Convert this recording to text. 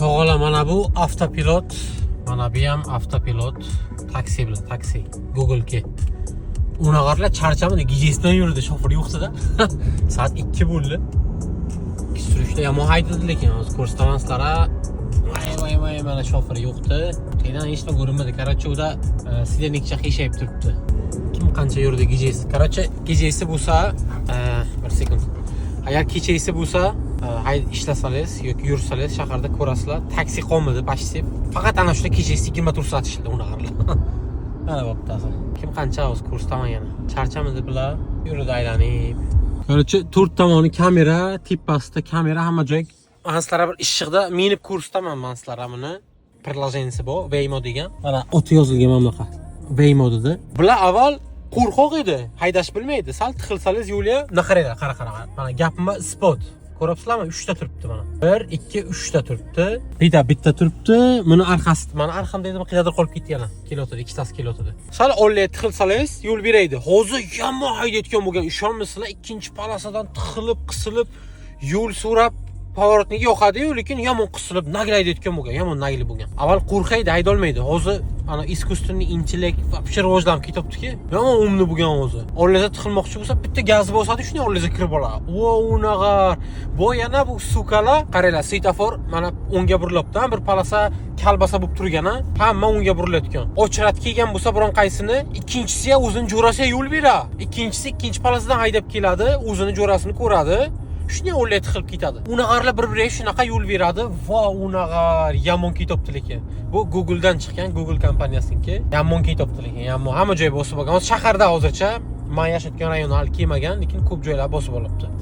Tog'alar, mana bu avtopilot, mana bu ham avtopilot. Taksi bilan taksi, Google'ki. Unaqalar charchamadi, kechasidan yurdi, shofir yo'qdida. Soat 2 bo'ldi. Surishda yomon haydadi, lekin hozir ko'rsataman sizlarga. Voy voy voy, mana shofir yo'qdi. Qaydan hech nima ko'rinmadi. Короче, uda сиденье cha qiyshayib turibdi. Kim qancha yurdi kechasi? Короче, kechasi bo'lsa, bir sekund. Agar kechasi bo'lsa, ishlasangiz yoki yursangiz shaharda ko'rasizlar, taksi qolmadi почти. Faqat ana shunda kechasi 24 soat ishladi unaqalar. Mana bo'pti. Kim qancha, hozir ko'rsataman yana. Charchamidi bular? Yurdi aylanib. Короче, to'rt tomoni kamera, tepasida kamera, hamma joy. Man sizlarga bir ishiqda minib ko'rsataman man sizlarga buni. Приложение si bor, Waymo degan. Mana oti yozilgan mana bunaqa. Waymo dedi. Bular avval qo'rqoq edi, haydash bilmaydi. Sal tiqilsangiz yo'lga, buni qaranglar, qara qara. Mana gapimga isbot. Ko'ryapsizlarmi? 3 ta turibdi mana. 1, 2, 3 ta turibdi. Bitta bitta turibdi. Buni orqasi, mana arqamda edim, qayerdadir qolib ketdi yana. Kelayotdi, ikkitasi kelayotdi. Sal oldiga tiqilsangiz yo'l beraydi. Hozir yomon haydayotgan bo'lgan, ishonmaysizlar, ikkinchi полоса dan tiqilib, qisilib, yo'l so'rab поворотник yoqadi-yu, lekin yomon qisilib, нагло haydayotgan bo'lgan, yomon наглый bo'lgan. Avval qo'rqaydi, haydolmaydi. Hozir ana искусственный интеллект вообще rivojlanib ketyaptiki, yomon умный bo'lgan hozir. Oldingizda tiqilmoqchi bo'lsa, bitta gaz bosadi, shunday oldingizga kirib oladi. Vo, unaqa. Bu yana bu сука lar, qaranglar, svetofor mana o'ngga burilyapti, bir полоса kalbasa bo'lib turgan, ha. Hamma o'ngga burilayotgan. Очередь kelgan bo'lsa biron qaysini, ikkinchisi ham o'zini jo'rasiga yo'l beradi. Ikkinchisi ikkinchi полоса dan haydab keladi, o'zini jo'rasini ko'radi. Shunday o'rlay tiqilib ketadi. Unaqalar bir-biriga shunaqa yo'l beradi. Va unaqa yomon ketyapti lekin. Bu Google'dan chiqqan, Google kompaniyasiniki. Yomon ketyapti lekin, yomon hamma joy bosib olgan. Hozir shaharda hozircha men yashayotgan rayon hali kelmagan, lekin ko'p joylar bosib olibdi.